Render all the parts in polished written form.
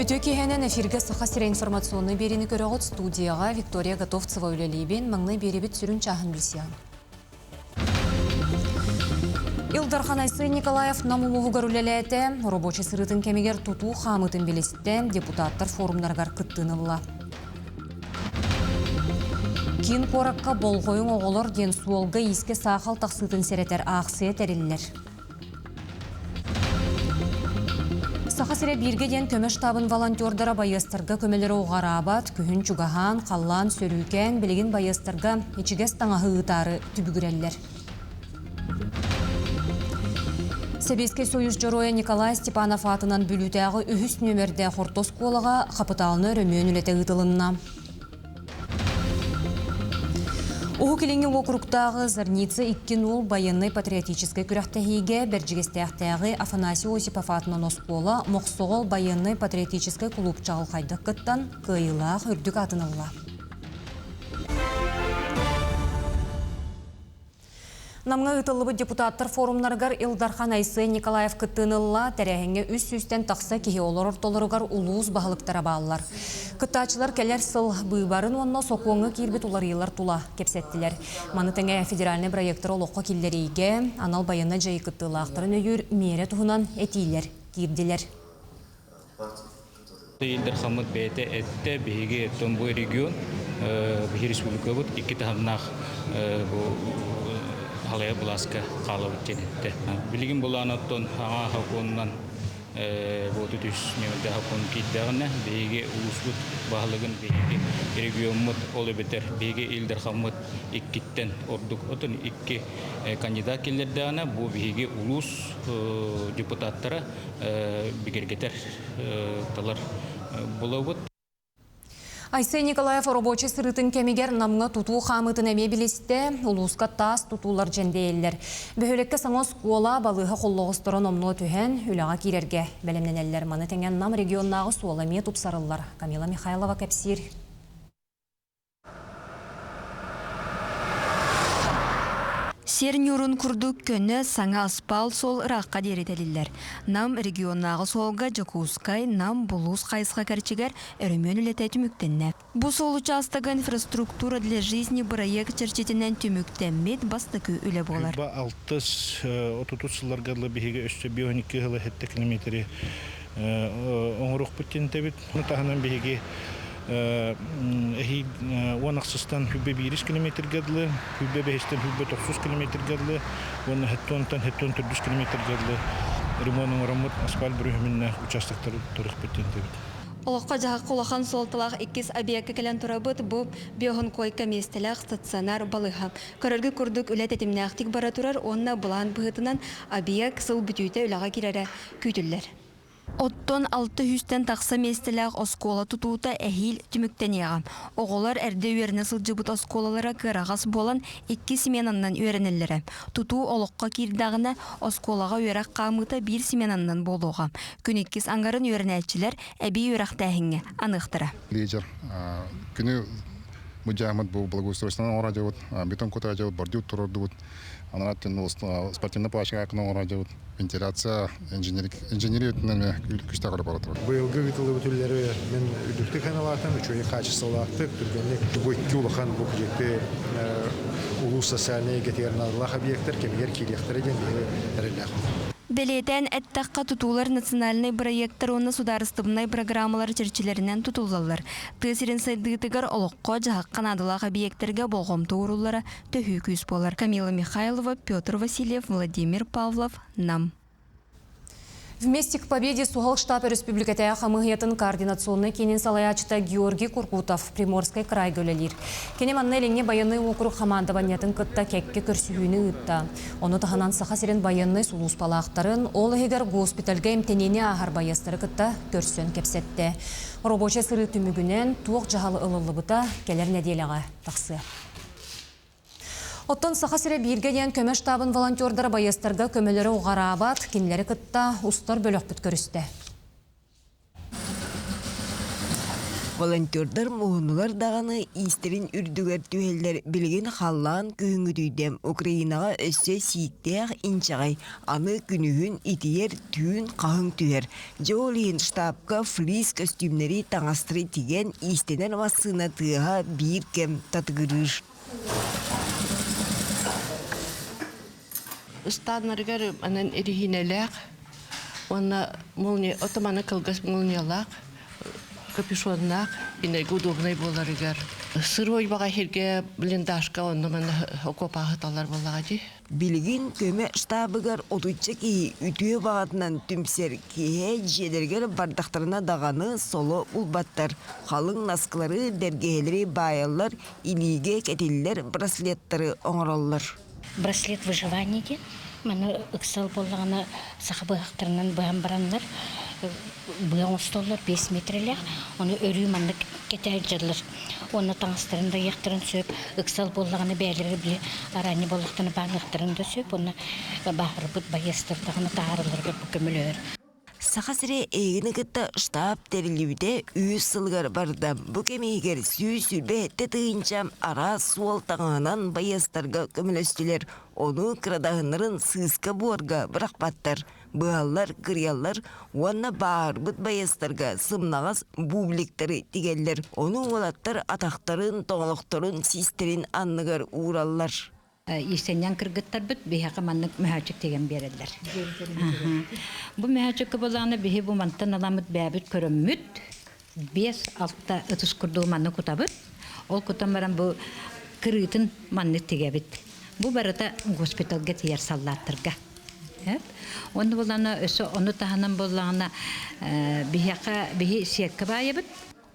Үтүө киэһэнэн эфиргэ Саха сирэ информационнай биэриини көрөҕүт студияҕа Виктория Готовцева үлэлиибин. Маҥнай биэрэбит сүрүн чааһын билсиэҕиҥ. Ил Дархан Айсен Николаев Нам улууһугар үлэлээтэ. Рабочай сырыытын кэмигэр тутуу хаамыытын билистэ, депутаттар форумнарыгар кыттыыны ылла. Киин куоракка болҕойуҥ оҕолор диэн суолга-иискэ саахал тахсыытын сэрэтэр аахсыйа тэриллэр. Саха сирэ бииргэ диэн көмө штабын волонтердара байыастарга көмөлөрө уҕараабат, күһүн чугаһаан, халлаан сөрүүкээн, билигин байыастарга ичигэс таҥаһы ыытаары түбүгүрэллэр. Сэбиэскэй Союз Дьоруойа Николай Степанов аатынан Бүлүүтээҕи үһүс нүөмэрдээх орто оскуолаҕа хапытаалынай өрөмүөн үлэтэ ыытылынна. Уһук Илиҥҥи уокуруктааҕы Зарница 2-0 байыаннай-патриотическай күрэхтэһиигэ Бэрдьигэстээхтээҕи Афанасий Осипов аатынан оскуола Мохсоҕол байыаннай-патриотическай кулууп чаҕылхайдык кыттан, кыайыылаах үрдүк аатын ылла. Намҥа ыытыллыбыт депутаттар форумнарыгар Ил Дархан Айсен Николаев кыттыыны ылла. Тэрээһиҥҥэ 300-тэн тахса киһи олорор ортолоругар улуус баһылыктара бааллар. Кыттааччылар кэлэр сыл быыбарын уонна сокуоҥҥа киирбит уларыйыылар тула кэпсэттилэр. Маны тэҥэ федеральнай бырайыактары олоххо киллэриигэ анал байыаннай дьайыы кыттыылаахтарын өйүүр миэрэ туһунан этиилэр киирдилэр. Ил Дархаммыт бэйэтэ эттэ, биһиги оттон бу регион, биһи республикабыт икки таһымнаах бу халайар былааска хаалабыт диэн эттэ. Билигин былаан оттон аҥаа сокуонунан бу 33 нүөмэрдээх сокуон киирдэҕинэ, биһиги улууспут баһылыгын биһиги региоммут, ол эбэтэр биһиги Ил Дархаммыт иккиттэн ордук отон икки кандидат киллэрдэҕинэ, бу биһиги улуус депутаттара бигэргэтэр талар булабыт. Айсен Николаев оробуочай сырыытын кэмигэр Намҥа тутуу хаамыытын эмиэ билистэ, улууска таас тутуулар дьэндэйэллэр. Бөһүөлэккэ саҥа оскуола, балыыһа холлоҕосторо номнуо түһэн, үлэҕэ киирэргэ бэлэмнэнэллэр. Маны тэҥэ Нам регионнааҕы суола эмиэ тупсарыллар. Камила Михайлова кэпсиир. Сир ньуурун курдук көнө саҥа аспаал суол ыраахха диэри тэлиллэр. Нам регионнааҕы суолга Дьокуускай, Нам, Булуус хайысха кэрчигэр өрөмүөн үлэтэ түмүктэннэ. Бу суол учаастага «Инфраструктура для жизни» бырайыак чэрчитинэн түмүктэммит бастакы үлэ буолар. Куба алтыс отутус сылларга дылы биһиги өссө 52 ыһылы 7 километри оҥоруохпут тинтэбит. Ону таһынан биһиги эһиил уон ахсыстан хүббэ биирис километрга дылы, хүббэ бэһистэн хүббэ тохсус километрга дылы уонна хэттуонтан хэттуон төрдүс километрга дылы ремонт оҥороммут асфальт бүрүһүмүннээх участоктары туруохпут диэнтэбит. Олоххо-дьаһахха улахан суолталаах иккис объекка кэлэн турабыт. Бу биоһун койка миэстэлээх стационар балыыһа. Көрөргүт курдук үлэ тэтимнээхтик бара турар уонна былаан быһыытынан объект сыл бүтүүтэ үлэҕэ киирэрэ күүтүллэр. Оттон алта сүүстэн тахса миэстэлээх оскуола тутуута эһиил түмүктэниэҕэ. Оҕолор эрдэ үөрэнэ сылдьыбыт оскуолалара кыараҕас буолан икки сменаннан үөрэнэллэрэ. Тутуу олоххо киирдэҕинэ, оскуолаҕа үөрэх хаамыыта биир сменаннан буолуоҕа. Күн иккис аҥарын үөрэнээччилэр эбии үөрэхтээһиҥҥэ аныахтара. Лидер күнү бу дьаамыт бу благоустройствоны оҥоро дьабыт, бетон кута дьабыт, бордюр турордубут, анараа спортивный площадканы оҥоро дьабыт. Вентиляция, инженерия өттүнэн эмиэ күстээх үлэ бара турар. Быйылгы ыытыллыбыт үлэлэри мин үрдүктүк сыаналаатым, үчүгэй хаачыстыбалаахтык, түргэнник. Бу икки улахан бу проекты улуус социальнай эйгэтигэр наадалаах объектар кэмигэр киириэхтэрэ диэн биһиги эрэллээхпит. Бэлиэтээн эттэххэ, тутуулар национальнай бырайыактар уонна судаарыстыбаннай программалар чэрчилэринэн тутуллаллар. Тыа сирин сайдыытыгар олоххо-дьаһахха наадалаах объектарга болҕомто ууруллара төһүү күүс буолар. Камила Михайлова, Петр Васильев, Владимир Павлов, Нам. Вместе к победе суһал штаб өрөспүүбүлүкэтээҕи хамыыһыйатын координационнай киинин салайааччыта Георгий Куркутов Приморскай кыраайга үлэлиир. Кини манна Илиҥҥи байыаннай уокурук хамаандабанньатын кытта кэккэ көрсүһүүнү ыытта. Ону таһынан Саха сирин байыаннай сулууспалаахтарын, ол иһигэр госпитальга эмтэниини ааһар байыастары кытта көрсөн кэпсэттэ. Рабочай сырыы түмүгүнэн туох дьаһал ылыллыбыта кэлэр нэдиэлэҕэ тахсыа. Оттон Саха сирэ бииргэ диэн көмө штабын волонтердара байыастарга көмөлөрө уҕараабат, кинилэри кытта устар бөлөхпүт көрүстэ. Волонтердар муһуннулар даҕаны иистэрин үрдүгэр түһэллэр билигин халлаан күһүҥҥүтүйдэ Украинаҕа өссө сииктээх инчэҕэй аны күнүһүн итийэр түүн хаһыҥ түһэр Дьэ ол иһин штабка флис көстүүмнэри таҥастары тигэн иистэнэр массыына тыаһа биир кэм татыгырыыр. Ыстааннарыгар анан эриһиинэлээх уонна молния отоманы кылгас молниялаах капюшоннаах иннэргэ удобнай буоларыгар сырой баҕа сиргэ блиндажка онно манна окуопааһыталлар буоллаҕа дии. Билигин көмө штабыгар отучча киһи үтүө баҕатынан түмсэр киэһэ дьиэлэригэр бардахтарына даҕаны соло булбаттар. Халыҥ наскылары, бэргэһэлэри баайаллар, илиигэ кэтиллэр браслеттары оҥороллор. Браслет выживания диэн маны ыксал буоллаҕына саха быһахтарынан быһан бараннар быа оҥостоллор 5 метрэлээх ону өрүү маннык кэтэ сылдьаллар уонна таҥастарын да ыйыахтарын сөп ыксал буоллаҕына бэйэлэрэ били араанньы буоллахтарына бааныахтарын да сөп уонна бааһырбыт байыастар даҕаны таһааралларыгар бу көмөлөһөр. Саха сирэ эйигини кытта штаб тэриллибитэ үһүс сылыгар барда. Бу кэм иһигэр 127 тыһыынча араас суол таҥаһынан байыастарга көмөлөстүлэр. Ону кырадаһыннарын сыыска-буорга бырахпаттар, быһаллар, кырыйаллар уонна бааһырбыт байыастарга сымнаҕас бубликтары тигэллэр. Ону уолаттар атахтарын, тоҥолохторун, систэрин анныгар уураллар. Иистэнньэҥ кыргыттарбыт биһиэхэ маннык мөһөөччүк тигэн биэрэллэр. Бу мөһөөччүккэ буоллаҕына биһи бу мантан ыламмыт бэйэбит көрөммүт 5-6 ытыс курдугу маннык кутабыт. Ол кутан баран бу кырыытын маннык тигэбит. Бу барыта госпиталга тиийэр саллааттарга. Онно буоллаҕына өссө ону таһынан буоллаҕына биһиэхэ биһи сиэккэ баайабыт.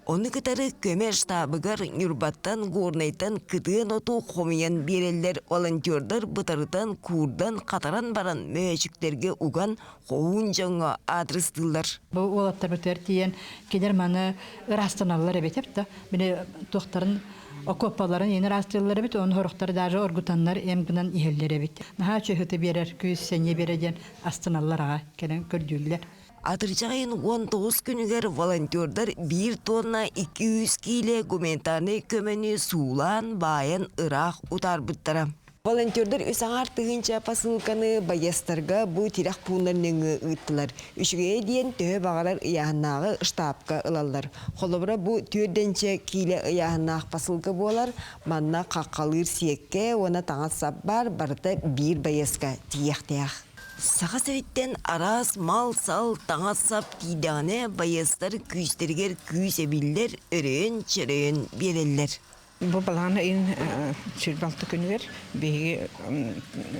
Ону кытары көмө штабыгар Ньурбаттан, Горнайтан кытыан оту хомуйан биэрэллэр, волонтердар бытарытан, куурдан, хатаран баран мөһөөчүктэргэ уган, хоһуун дьоҥҥо аадырыстыыллар. Бу уолаттарбытыгар тиийэн кинилэр маны ыраастаналлар эбит да били туохтарын окуоппаларын иин ыраастыыллар эбит, оны сорохтор даже оргутаннар эм гынан иһэллэр эбит. Наһаа чөһүтэ биэрэр, күүс сэниэ биэрэ диэн астыналлар аҕа кэлэн көрдүүллэр. Атырдьах ыйын 19 күнүгэр волонтердар биир тонна 200 киилэ гуманитарнай көмөнү суулаан, баайан ыраах утаарбыттара. Волонтердар үс аҥаар тыһыынча посылканы байыастарга бу тирэх пууннар нөҥүө ыыттылар. Үчүгэйэ диэн төһө баҕарар ыйааһыннааҕы штабка ылаллар. Холобура, бу түөрдэнчэ киилэ ыйааһыннаах посылка буолар, манна хаххалыыр сиэккэ уонна таҥас-сап баар барыта биир байыаска тиийиэхтээх. Саха сириттэн араас мал-сал, таҥас-сап тиийдэҕинэ, байыастар күүстэригэр күүс эбиллэр, өрөйөн-чөрөйөн биэрэллэр. Бу балаҕан ыйын 26 күнүгэр биһиги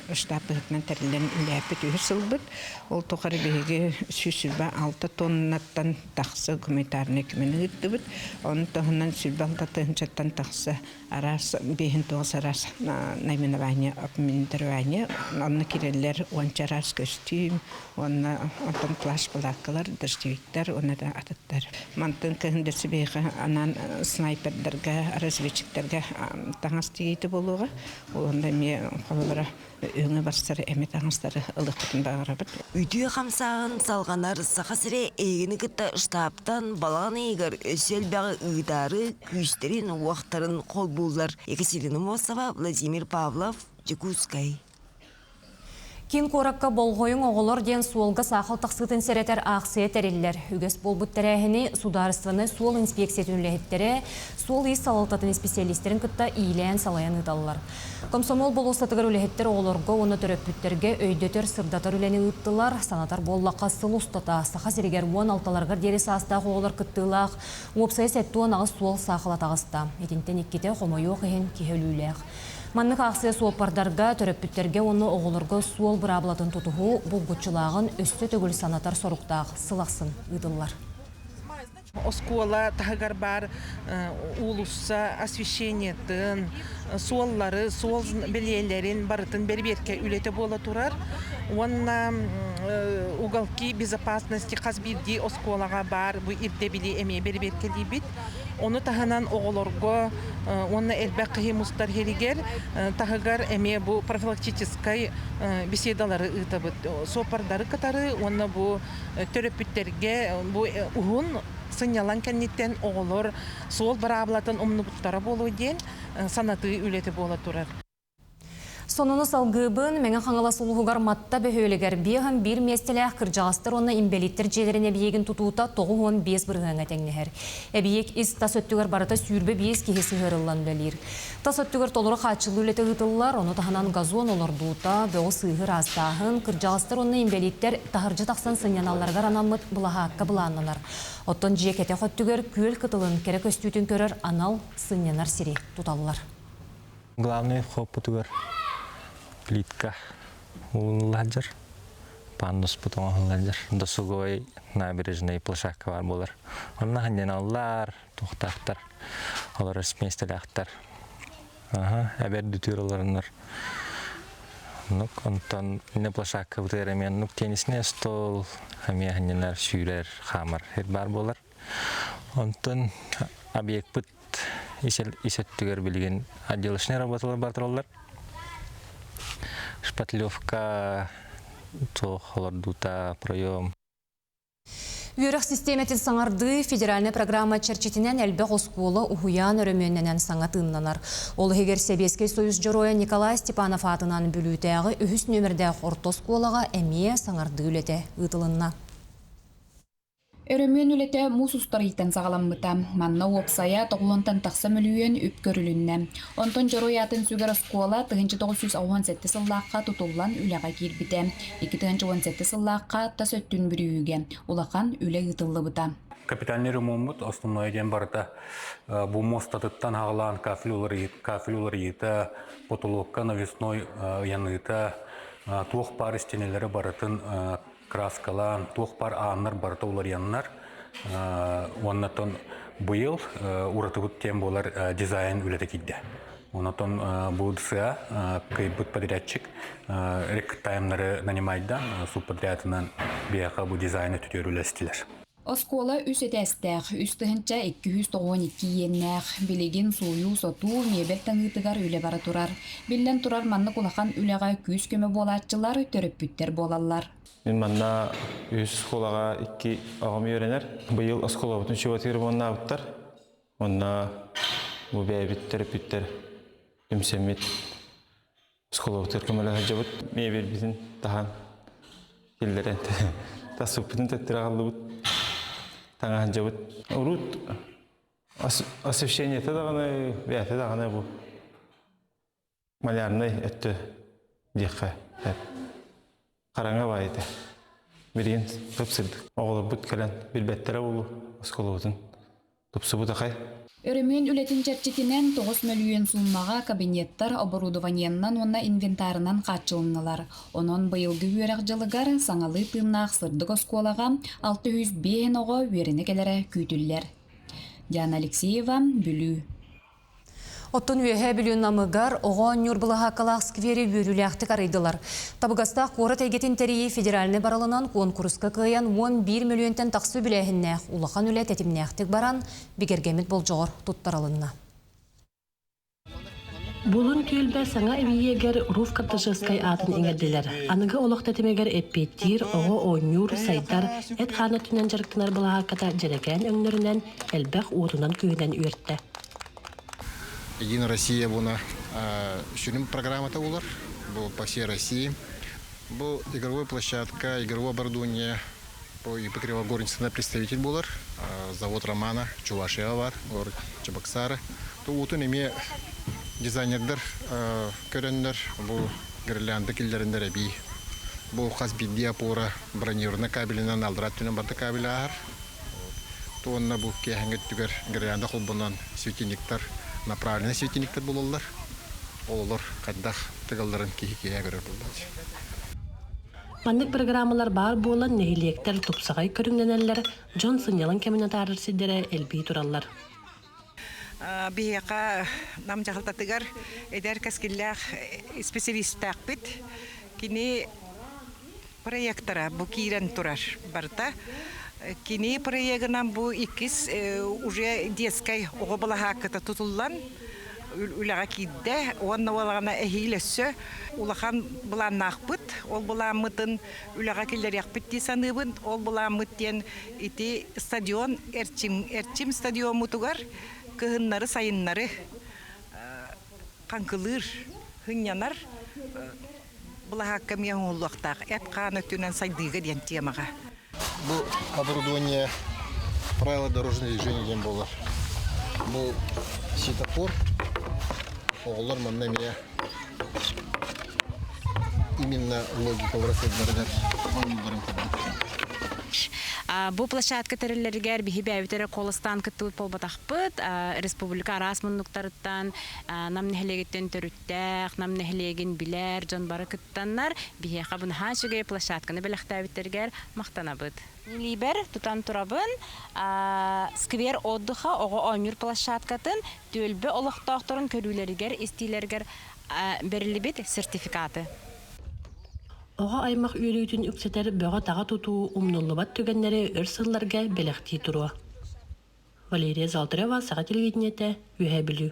штаб быһыытынан тэриллэн үлэлээппит үһүс сылбыт. Ол тухары биһиги 126 тоннаттан тахса гуманитарнай көмөнү ыыттыбыт. Ону таһынан 126 тыһыынчаттан тахса араас биэһин тоҕус араас наименование обмундирование онно кирэллэр уонча араас көстүүм уонна онтон плащ палаткалар дождевиктар уонна да атыттар мантан кыһын дэсибиэхэ анаан снайпердарга разведчиктарга таҥас тигиитэ буолуоҕа уонна эмиэ холобура өҥө барсар эми таҥастары ылыахпытын баҕарабыт. Үтүө хамсааһын салҕанар Саха сирэ эйигини кытта штабтан балаҕан ыйыгар өссө элбэҕи ыытаары күүстэрин-уохтарын холбууллар. Екатерина Мосова, Владимир Павлов, Дьокуускай. Киин куоракка болҕойуҥ оҕолор диэн суолга саахал тахсыытын сэрэтэр аахсыйа тэриллэр. Үгэс буолбут тэрээһини судаарыстыбаннай суол инспекциятын үлэһиттэрэ, суол-иис салалтатын исписэлиистэрин кытта иилээн-салайан ыыталлар. Комсомол болуоссатыгар үлэһиттэр оҕолорго уонна төрөппүттэргэ өйдөтөр-сырдатар үлэни ыыттылар. Санатар буоллахха, сыл устата Саха сиригэр 16-ларыгар диэри саастаах оҕолор кыттыылаах уопсайа 78 суол саахала таҕыста. Итинтэн иккитэ хомойуох иһин киһи өлүүлээх. Маннык аахсыйа суоппардарга, төрөппүттэргэ уонна оҕолорго суол быраабылатын тутуһуу булгуччулааҕын өссө төгүл санатар соруктаах сыл ахсын ыытыллар. Оскуола таһыгар баар уулусса освещениетын, суоллары, суол бэлиэлэрин барытын бэрибиэркэ үлэтэ буола турар. Уонна уголки безопасности хас биирдии оскуолаҕа баар бу ирдэбили эмиэ бэрибиэркэлиибит. Ону таһынан оҕолорго уонна элбэх киһи мустар сиригэр таһыгар эмиэ бу профилактическай беседалары ыытабыт. Суоппардары кытары уонна бу төрөппүттэргэ бу уһун Сынньалаҥ кэнниттэн оҕолор суол быраабылатын умнубуттара буолуо диэн санатыы үлэтэ буола турар. Сонуну салгыыбын Мэҥэ Хаҥалас улууһугар Матта бөһүөлэгэр 51 миэстэлээх кырдьаҕастар уонна инбэлииттэр дьиэлэрин эбийиэгин тутуута 95 бырыһыаҥҥа тэҥнэһэр. Эбийиэк ис-тас өттүгэр барыта 25 киһи сыһыарыллан үлэлиир. Тас өттүгэр толору хааччыллыы үлэтэ ыытыллар, ону таһынан газон олордуута, бөҕү-сыыһы ыраастааһын, кырдьаҕастар уонна инбэлииттэр таһырдьа тахсан сынньаналларыгар анаммыт былаһаакка былааннанар. Оттон дьиэ кэтэх өттүгэр күөл кытылын кэрэ көстүүтүн көрөр анал сынньанар сири туталлар. Главный хоппутугар плитка угуллаһдьар, пандуспут оҥоһуллаһдьар. Досуговай набережный площадка бар буолар. Онно ханньаналлар, туохтаахтар, олорор миэстэлээхтэр. Аха, эбэр дүтүр олороннор. Нук онтон не площадка бытыгар эмиэ нук теннисный стол, эмиэ ханньанар сүүрэр, хаамар сир баар буолар. Онтон объекпыт ис өттүгэр билигин отделочнай работалар бар тураллар. Шпатлевка, туох олордуута, проем. Үөрэх систиэмэтин саҥардыы федеральнай программа чэрчитинэн элбэх оскуола уһуйаан өрөмүөннэнэн саҥа тыыннанар. Ол иһигэр Сэбиэскэй Союз Дьоруойа Николай Степанов аатынан Бүлүүтээҕи үһүс нүөмэрдээх орто оскуолаҕа эмиэ саҥардыы үлэтэ ыытылынна. Өрөмүөн үлэтэ муус устар ыйтан саҕаламмыта. Манна уопсайа тоҕуһунтан тахса мөлүйүөн үп көрүлүннэ. Онтон Дьоруой аатын сүгэр оскуола 1997 сыллаахха тутуллан үлэҕэ киирбитэ. 2017 сыллаахха тас өттүн бүрүйүүгэ улахан үлэ ыытыллыбыта. Капитальный ремонт основной диэн барыта бу муостатыттан аҕалаан кафель уларыйыыта, потолокка навесной ыйаныыта, туох баар истиэнэлэри барытын краскалаан, туох баар ааннар барыта уларыйаннар уоннатон быйыл уратыбыт тем буолар дизайн үлэтэ киирдэ. Онотон бу ДСА кыайбыт подрядчик ректаймнары нанимайдан субподрядынан биһиэхэ бу дизайны түтүөр үлэстилэр. Оскуола үс этээстээх, 3292 иэннээх. Билигин сууйуу-сотуу, миэбэл таҥыытыгар үлэ бара турар. Биллэн турар, маннык улахан үлэҕэ күүс-көмө буолааччылар, төрөппүттэр буолаллар. Мин манна үһүс оскуолаҕа икки оҕом үөрэнэр. Быйыл оскуолабытын чугатыыр уоннаабыттар. Онно бу бэйэбит төрөппүттэр түмсэммит оскуолабытыгар көмөлөһө сылдьабыт. Миэбэлбитин таһан киллэрэн тасыппытын төттөрү аҕаллыбыт. Таҥа сылдьабыт. Урут освещениета даҕаны, бэйэтэ даҕаны бу малярнай өттө диэххэ хараҥа баай этэ. Билигин сып-сырдык. Оҕолорбут кэлэн билбэттэрэ буолуо оскуолабытын тупсубут ахай. Өрөмүөн үлэтин чэрчитинэн 9 мөлүйүөн сууммаҕа кабинеттар оборудованиеннан уонна инвентарынан хааччылыннылар. Онон быйылгы үөрэх дьылыгар саҥалыы тыыннаах сырдык оскуолаҕа 605 оҕо үөрэнэ кэлэрэ күүтүллэр. Диана Алексеева, Бүлүү. Оттон Үөһээ Бүлүү Намыгар оҕо оонньуур былаһааккалаах сквери үөрүүлээхтик арыйдылар. Табыгастаах куорат эйгэтин тэрийии федеральнай барылынан куонкуруска кыайан 11 мөлүйүөнтэн тахса үбүлээһиннээх улахан үлэ тэтимнээхтик баран, бигэргэммит болдьоҕор туттарылынна. Булун түөлбэ саҥа эбийиэгэр Руф Кардашевскай аатын иҥэрдилэр. Аныгы олох тэтимигэр эппиэттиир, оҕо оонньуур, сайдар, эт-хаан өттүнэн дьарыктанар былаһаакката дьэрэкээн өҥнөрүнэн, элбэх уотунан-күөнэн үөртэ. Единая Россия буна сүрүн программата булар. Бу по всей России. Бу игровой площадка, игровое оборудование по ИП Кривогорницына представитель булар. Завод Романа Чувашия бар, город Чебоксары. То утун эме дизайнердер көрөннөр, бу гирлянда киллериннер эби. Бу хас бидди опора бронированный кабелинен алдырат түнен барда кабель ааһар. Туонна бу киэһэҥҥи өттүгэр гирлянда холбонон светильниктар, направленный светильниктар булаллар. Ололор хайдах тыгалларын киһи киһи көрөр буоллааччы. Маннык программалар баар буолан нэһилиэктэр тупсаҕай көрүҥнэнэллэр, дьон сынньалаҥ кэмин атаарар сирдэрэ элбии тураллар. Биһиэхэ Нам дьаһалтатыгар эдэр кэскиллээх исписэлиистээхпит. Кини проектора бу киирэн турар барыта. Кини проегынан бу иккис уже детскай оҕо былаһаакката тутуллан үлэҕэ киирдэ уонна буолаҕына эһиил өссө улахан былааннаахпыт. Ол былааммытын үлэҕэ киллэриэхпит дии саныыбын. Ол былааммыт диэн ити стадион Эрчим, Эрчим стадиоммутугар кыһыннары-сайыннары хаҥкылыыр, сынньанар былаһаакка эмиэ оҥоһуллуохтаах эт-хаан өттүнэн сайдыыга диэн темаҕа. Бу оборудование правила дорожного движения диэн буолар. Бу светофор оҕолор манна эмиэ именно логикалара сайдарыгар оонньуулларын курдук. Бу площадка тэриллэригэр биһи бэйэбит эрэ куоластаан кыттыбыт буолбатахпыт. Республика араас муннуктарыттан Нам нэһилиэгиттэн төрүттээх, Нам нэһилиэгин билэр дьон бары кыттаннар, биһиэхэ бу наһаа үчүгэй площадканы бэлэхтээбиттэригэр махтанабыт. Илиибэр тутан турабын сквер отдыха оҕо оонньуур площадкатын түөлбэ олохтоохторун көрүүлэригэр-истиилэригэр бэриллибит сертификаты. Оҕо аймах үөрүүтүн үксэтэр бөҕө-таҕа тутуу умнуллубат түгэннэри өр сылларга бэлэхтии туруо. Валерия Золотарева, Саха телевидениетэ, Үөһээ Бүлүү.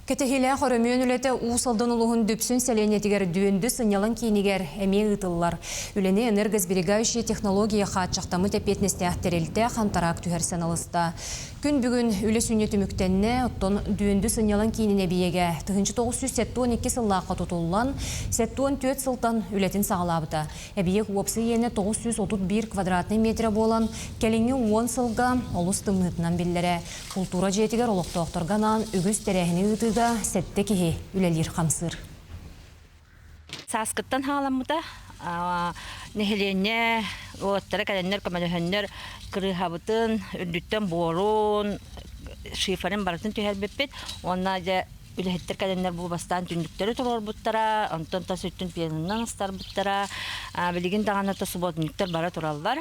Кэтэһиилээх өрөмүөн үлэтэ Уус Алдан улууһун Дүпсүн сэлиэнньэтигэр Дүөндү сынньалаҥ киинигэр эмиэ ыытыллар. Үлэни энергосберегающие технология хааччахтаммыт эппиэтинэстээх тэрилтэ хантараак түһэрсэн ылыста. Күн бүгүн үлэ сүнньэ түмүктэннэ, оттон Дүөндү сынньалаҥ киинин эбийиэгэ 1972 сыллаахха тутуллан, 74 сылтан үлэтин саҕалаабыта. Эбийиэк уопсай иэнэ 931 квадратнай метрэ буолан, кэлиҥҥи уон сылга олус тымныытынан биллэрэ. Култуура дьиэтигэр олохтоохторго анаан үгүс тэрээһини ыытыыга сэттэ киһи үлэлиир-хамсыыр. Сааскыттан хааламмыта нэһилиэнньэ уолаттара кэлэннэр көмөлөһөннөр кырыыһабытын, үрдүттэн буорун, шиферин барытын түһэрбиппит уонна дьэ үлэһиттэр кэлэннэр бу бастаан түннүктэри туруорбуттара, онтон тас өттүн пианинонан астарбыттара. Билигин даҕаны субботниктар бара тураллар.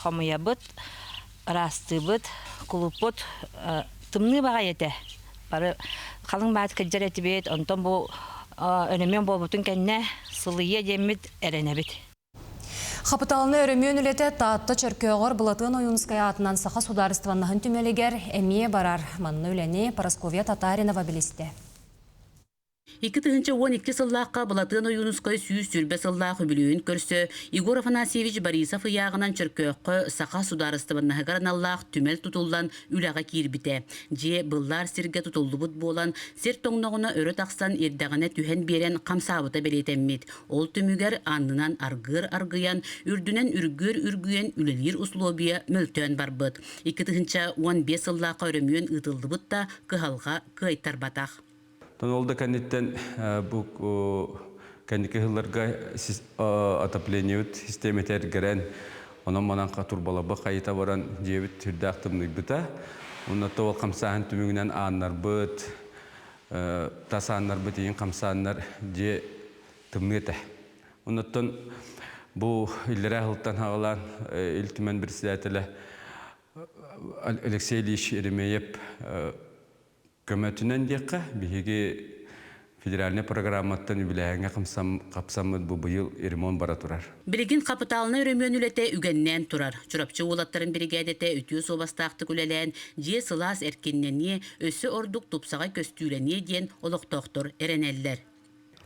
Хомуйабыт, ыраастыыбыт, кулууппут тымныы баҕайы этэ. Бары халыҥ баат кырдьар этибит, онтон бу өрөмүөн буолбутун кэннэ сылыйыа диэммит эрэнэбит. Хапытаалынай өрөмүөн үлэтэ Таатта Чөркөөҕөр Былатыан Ойуунускай аатынан Саха судаарыстыбаннаһын түмэлигэр эмиэ барар. Манна үлэни Парасковья Татаринова билистэ. 2012 сыллаахха Былатыан Ойуунускай 120 сыллаах үбүлүөйүн көрсө Егор Афанасьевич Борисов ыйааҕынан Чөркөөххө Саха судаарыстыбаннаһыгар аналлаах түмэл тутуллан үлэҕэ киирбитэ. Дьиэ быллаар сиргэ тутуллубут буолан, сир тоҥноҕуна өрө тахсан ирдэҕинэ түһэн биэрэн хамсаабыта бэлиэтэммит. Ол түмүгэр аннынан аргыар аргыйан, үрдүнэн үргүөр үргүйэн үлэлиир услуобуйа мөлтөөн барбыт. 2015 сыллаахха өрөмүөн ыытыллыбыт да, кыһалҕа кыайтарбатах. Ол да кэнниттэн бу кэнники сылларга отоплениебыт систиэмэтэ эргэрэн, онон-манан турбаларбыт хайыта баран дьиэбит сүрдээх тымныйбыта. Онно ол хамсааһын түмүгүнэн ааннарбыт, тас ааннарбыт иин хамсааннар дьиэ тымныы этэ. Оннуттан бу иллэрээ сылтан хаҕалаан Ил Түмэн председателэ Алексей Ильич Еремеев көмөтүнэн диэххэ, биһиги федеральнай программаттан үбүлээһиҥҥэ хапсаммыт бу быйыл ремонт бара турар. Билигин хапытаалынай өрөмүөн үлэтэ үгэннээн турар. Чурапчы уолаттарын биригээдэтэ үтүө суобастаахтык үлэлээн, дьиэ сылаас эркиннэниэ, өссө ордук тупсаҕай көстүүлэниэ диэн олохтоохтор эрэнэллэр.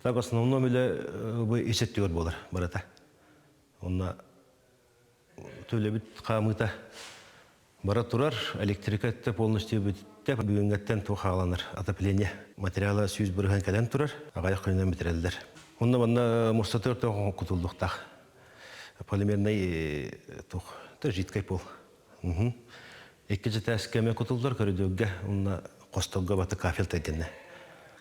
Так основном үлэ бу ис өттүгэр буолар барыта. Онно төлөбүт хаамыыта Бара турар электрика өттө полностью бүттэ. Бүгүҥҥэттэн туох хааланар отопление материала 100% кэлэн турар. Аҕыйах күнүнэн бүтэрэллэр. Онно манна мустатыгар туох кутуллуохтаах. Полимерный туох жидкий пол. Икки этээскэ эмэ кутуллар көрүдүөргэ уонна хосторго баты кафель тайгынна.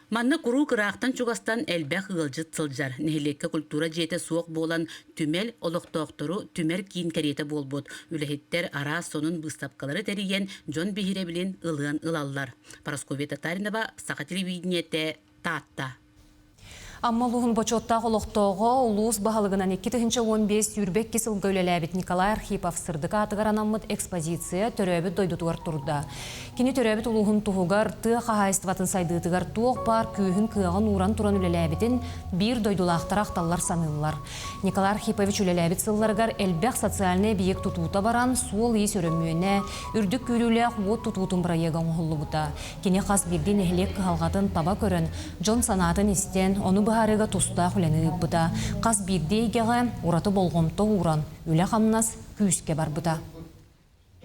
Манна куруук ыраахтан-чугастан элбэх ыалдьыт сылдьар. Нэһилиэккэ культура дьиэтэ суох буолан, түмэл олохтоохтору түмэр киин кэриэтэ буолбут. Үлэһиттэр араас сонун быыстапкалары тэрийэн, дьон биһирэбилин ылыан ылаллар. Парасковья Татаринова, Саха телевидениетэ, Таатта. Амма улууһун бочуоттаах олохтооҕо улуус баһылыгынан 2015 22 сылга үлэлээбит Николай Архипов сырдык аатыгар анаммыт экспозиция төрөөбүт дойдутугар турда. Кини төрөөбүт улууһун туһугар, тыа хаһаайыстыбатын сайдыытыгар туох баар күүһүн-кыаҕын ууран туран үлэлээбитин биир дойдулаахтара ахталлар саныыллар. Николай Архипович үлэлээбит сылларыгар элбэх социальнай эбийиэк тутуута баран, суол-иис өрөмүөнэ, үрдүк күүрүүлээх уот тутуутун бырайыага оҥоһуллубута. Кини хас биирдии нэһилиэк кыһалҕатын таба көрөн, дьон санаатын истэн, ону быһаарыыга тустаах үлэни ыыппыта. Хас биирдии эйгэҕэ ураты болҕомто ууран, үлэ-хамнас күүскэ барбыта.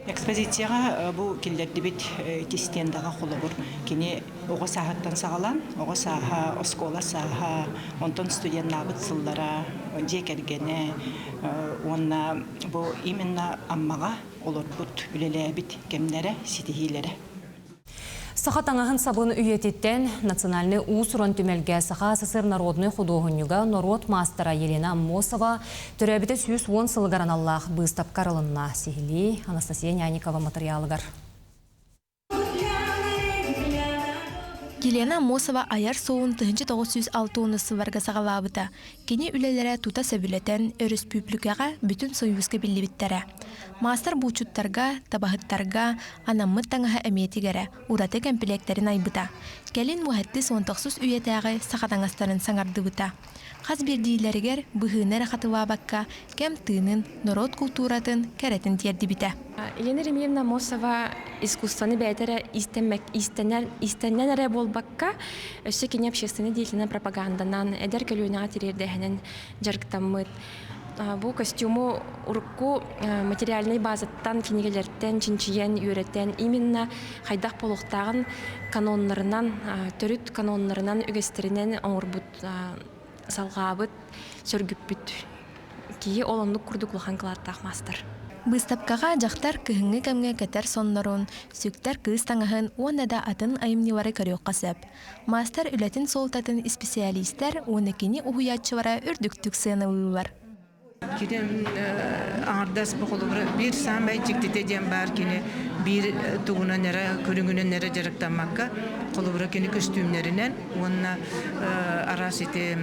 Экспозицияҕа бу киллэрдибит ити стендаҕа холобур кини оҕо сааһыттан саҕалаан, оҕо сааһа, оскуола сааһа, онтон студеннаабыт сыллара, дьиэ кэргэнэ уонна бу именно Аммаҕа олорбут, үлэлээбит кэмнэрэ, ситиһиилэрэ. Саха таҥаһын сабын үйэтиттэн Национальнай уус-уран түмэлгэ Саха СССР народнай худуоһунньуга, норуот маастара Елена Аммосова төрөөбүтэ 110 сылыгар аналлаах быыстапка арылынна. Сиһилии Анастасия Няникова матырыйаалыгар. Елена Аммосова айар суолун 1960 сылларга саҕалаабыта. Кини үлэлэрэ тута сөбүлэтэн, өрөспүүбүлүкэҕэ бүтүн Сойууска биллибиттэрэ. Маастар булчуттарга, табаһыттарга анаммыт таҥаһа эмиэ тигэрэ, ураты кэмпилиэктэрин айбыта. Кэлин уһэттис уон тохсус үйэтээҕи саха таҥастарын саҥардыбыта. Хас биирдиилэригэр быһыыны эрэ хатылаабакка, кэм тыынын, норуот култууратын кэрэтин тиэрдибитэ. Елена Еремеевна Аммосова искусствоны бэйэтэ эрэ иистэнэр, иистэннэн эрэ буолбакка, өссө кини общественнай деятельнай пропаганданан, эдэр көлүөнэҕэ тириэрдээһинэн дьарыктаммыт. Бу костюму урукку материальнай базаттан, кинигэлэртэн чинчийэн, үөрэтэн, именно хайдах буолуохтааҕын каноннарынан, төрүт каноннарынан, үгэстэринэн оҥорбут, салҕаабыт, сөргүппүт киһи ол оннук курдук улахан кылааттаах маастар. Быыстапкаҕа дьахтар кыһыҥҥы кэмҥэ кэтэр соннорун, сүктэр кыыс таҥаһын уонна да атын айымньылары көрүөххэ сөп. Маастар үлэтин суолтатын исписэлиистэр уонна кини уһуйааччылара үрдүктүк сыаналыыллар. Кини аҥардас бу холобура биир саамай дьиктитэ диэн баар кини биир тугунан эрэ көрүҥүнэн эрэ дьарыктаммакка холобура кини көстүүмнэринэн уонна араас ити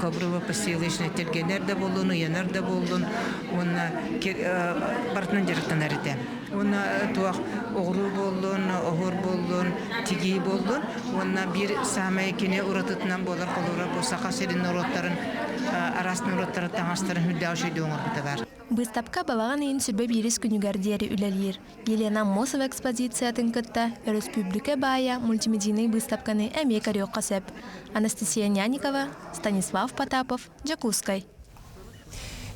коврово постелочный тэлгэнэр да буоллун ыйанар да буоллун уонна барытынан дьарыктанар этэ уонна туох оҕуруо буоллун оһуор буоллун тигии буоллун уонна биир саамай кини уратытынан буолар холобура бу Саха сирин норуоттарын араас норуоттарын таҥастарын үрдээх үчүгэйдик оҥорбута баар. Быыстапка балаҕан ыйын сүрбэ биирис күнүгэр диэри үлэлиир. Елена Аммосова экспозициятын кытта Өрөспүүбүлүкэ баайа мультимедийнай быыстапканы эмиэ көрүөххэ сөп. Анастасия Няникова, Станислав Потапов, Дьокуускай.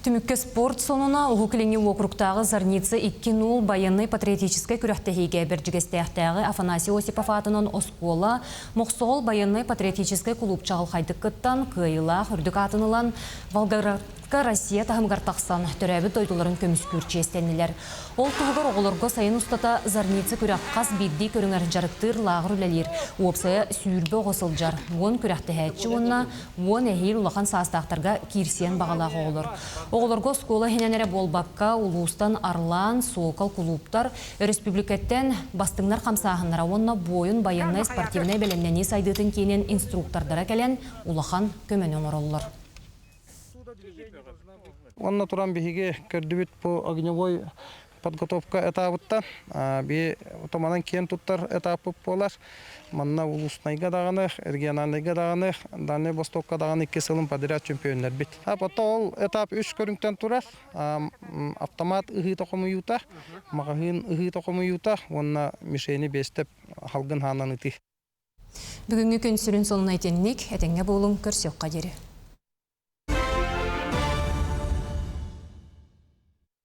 Түмүккэ спорт сонуна Уһук Илиҥҥи уокуруктааҕы Зарница 2-0 байыаннай-патриотическай күрэхтэһиигэ Бэрдьигэстээхтээҕи Афанасий Осипов аатынан оскуола Мохсоҕол байыаннай-патриотическай кулууп чаҕылхайдык кыттан, кыайыылаах үрдүк аатын ылан, Волгоградка Россия таһымыгар тахсан, төрөөбүт дойдуларын көмүскүүр чиэстэннилэр. Ол туһугар оҕолорго сайын устата Зарница күрэх хас биирдии көрүҥэр дьарыктыыр лааҕыр үлэлиир. Уопсайа 20 оҕо сылдьар, 10 күрэхтэһээччи уонна 10 эһиил улахан саастаахтарга киирсиэн баҕалаах оҕолор. Оҕолорго оскуола иһинэн эрэ буолбакка, улуустан Арлаан, Сокол кулууптар, өрөспүүбүлүкэттэн Бастыҥнар хамсааһыннара уонна буойун байыаннай спортивнай бэлэмнэнии сайдыытын киинин инструктордара кэлэн улахан көмөнү оҥороллор. Онно туран биһиги көрдүбүт бу огневой подготовка этабыттан би томанан киэн туттар этаппыт буолар. Манна улуснайга даҕаны, региональнайга даҕаны, Дальнай Востокка даҕаны икки сылын подряд чемпионнарбит. Потом ол этап үс көрүҥтэн турар. Автомат ыһыыта хомуйуута, маҕаһыын ыһыыта хомуйуута уонна мишени биэстэп халгын хаанан ытыы. Бүгүҥҥү күн сүрүн сонуна итинник, этэҥҥэ буолуҥ, көрсүөххэ диэри.